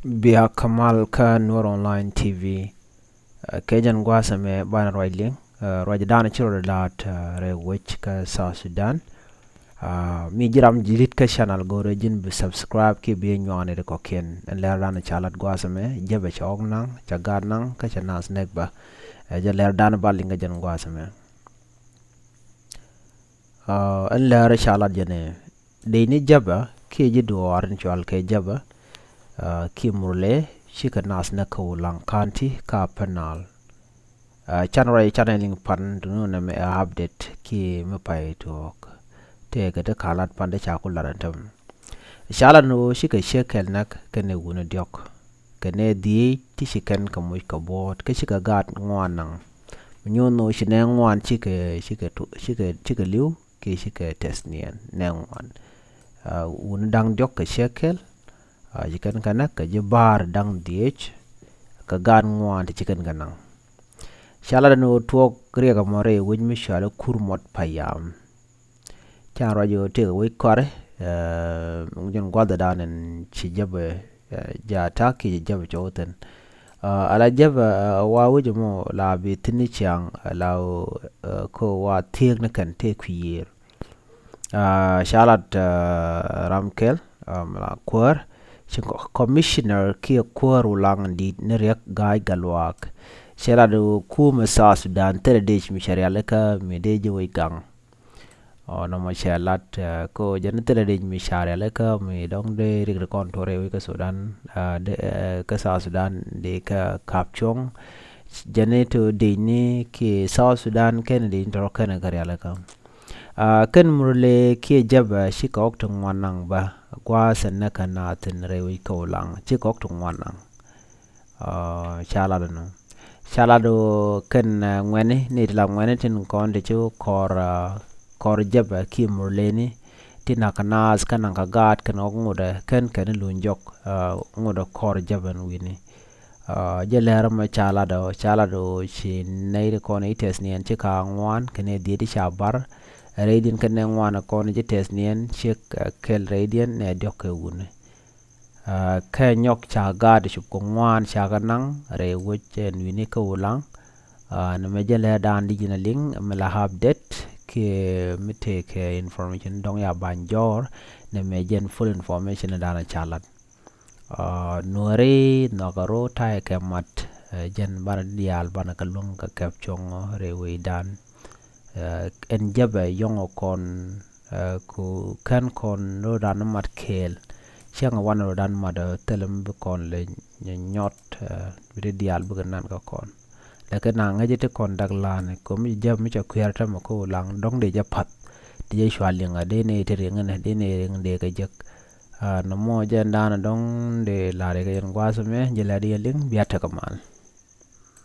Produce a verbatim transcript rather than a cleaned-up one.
Bia kamal kä Nuer Online T V. Kɛ jɛn gua̱a̱th ɛmɛ banɛ ruac liŋ, ruac dan ci rɔ la̱a̱t rɛy wec kä South Sudan. Mi ji̱ ram ji̱ lit kä channel go̱o̱rɛ ji̱n bi subscribe kiɛ bi nyuani ri kɔkiɛn. Ɛn lɛr dan ca lat gua̱a̱th ɛmɛ, jɛpɛ ca ɣɔk naŋ, ca gaat naŋ, kä ca nath näk bä. Ɛ jɛ lɛr dan ba liŋ kä jɛn gua̱a̱th ɛmɛ. Ɛn lɛr ca lat jɛn ɛ dec ni jɛpɛ kiɛ ji̱ duɔɔr in cual kɛ jɛpɛ kiɛ Murle, cikɛ nath näk kä Ulaŋ County kä Upper Nile. Can ruac can ɛ liŋ pan tuni nɛmɛ ɛ update kiɛ mi pay tuɔɔk. Tëëkɛ ti ka̱ lat pan ti ca ku lat ɛn täämɛ. Ca lat ni ɣöö cikɛ ciek kɛl näk kɛnɛ wuni diɔ̱k, kɛnɛ dhieec ti ci kɛn kɛ moc kɛ buɔ̱ɔ̱t, kä cikɛ gaat ŋuan naŋ. Mi nyuɔ̱n ni ɣöö ci nɛ ŋuan cikɛ, cikɛ, cikɛ li̱w kiɛ cikɛ tɛth niɛn nɛ ŋuan. Wuni da̱ŋ diɔ̱k kɛ ciek kɛl ci kɛn kɛ näk, kɛ ji̱ ba̱a̱r da̱ŋ dhieec kɛ gaat ŋuan ti ci kɛn kɛ naŋ. Ca lat ni ɣöö tuɔɔk riɛk ɛmɔ rɛy wec mi cɔal i̱ Kurmot Payam. Can ruac ɣöö tëëkɛ wec kɔri, jɛn gua̱thdan ɛn ci jɛpɛ ja̱ ta̱k kiɛ ci jɛpɛ cɔw thi̱n. Ala jɛpɛ wa wec ɛmɔ la bi thi̱n ni ciaŋ la ɣöö kä wa thiëëk ni kɛn tëë kui̱ yiëër. Ca lat ram kɛl la kuäär ci commissioner kiɛ kuäär Ulaŋ in di̱i̱t ni Riɛk Ga̱a̱c Gatluak. Ca lat ɣöö kumɛ South Sudan thilɛ dec mi cɛ rialikä mi dee ji̱ wec gaŋ. Ɔ nɔmɔ cɛ lat kä jɛn thilɛ dec mi ca rialikä mi dɔ̱ŋ dee rik ri kɔn tuɔri wec kä Sudan, kä South Sudan dee kä kap cuɔ̱ŋ. Jɛn to dec ni kiɛ South Sudan kɛn dec ni tɔrɔ kɛn kä rialikä. Kɛn Murle kiɛ jɛpɛ cikɛ ɣɔk ti ŋuan naŋ bä gua̱a̱th ɛn näk kɛ naath in rɛy wec kä Ulaŋ, cikɛ ɣɔk ti ŋuan naŋ. Ca lat ɛnɔ, ca lat ɣöö kɛn ŋuɛni ni ti la ŋuɛni tin kɔn ti ci kɔr, kɔr jɛpɛ kiɛ Murleni tin na̱k kɛ naath kä naŋ kɛ gaat kɛn ɣɔk ŋotdɛ kɛn kɛn luny jɔk ŋotdɛ kɔr jɛpɛ ɛn wi̱ni. Jɛ lɛr mɛ ca lat ɔ, ca lat ɔ ci nɛy ti kɔn i̱ tɛth niɛn ci ka ŋuan kɛnɛ dhieec ti ca bar. Rɛydiɛn kɛnɛ ŋuan kɔn ci tɛth niɛn ci kɛl rɛydiɛn nɛ diɔ̱k kɛ wuni. Kɛ nyɔk ca gaat cop kɛ ŋuan ca kɛ naŋ rɛy wec ɛn wi̱ni kä Ulaŋ. Nɛmɛ jɛ lɛr dan di ji̱n a liŋ mi la update kiɛ mi tëëkɛ information dɔ̱ŋ ya ba̱ny jɔɔr. Nɛmɛ jɛn full information dan ca lat. Nuɔri nhɔkɛ ro ta̱yɛ kɛ mat, jɛn banɛ diaal banɛ kɛ luäŋ kɛ kɛp cuɔ̱ŋ rɛy wecdan. Ɛn jɛpɛ yɔ̱ŋ kɔn ku kɛn kɔn ro̱dan mat kɛɛl. Cäŋ wanɛ ro̱dan mat thilɛ mi bi kɔn lɛ nyɔt, bi ti diaal bikɛ nan kä kɔn. Lɛkɛ na ŋäcɛ ti kɔn dak la̱a̱ni kɛ mi jɛp mi cɛ kuiɛr tämɛ kä Ulaŋ dɔ̱ŋ dee jɛ path. Dee jɛ cua liŋ a dee ni ti riŋ inɛ dee ni riŋ dee kɛ jek. Nɔmɔ jɛn da̱a̱n dɔ̱ŋ dee la̱r kɛ yɛn gua̱a̱th mɛ jɛ lɛ di yɛn liŋ bia tekɛ mal.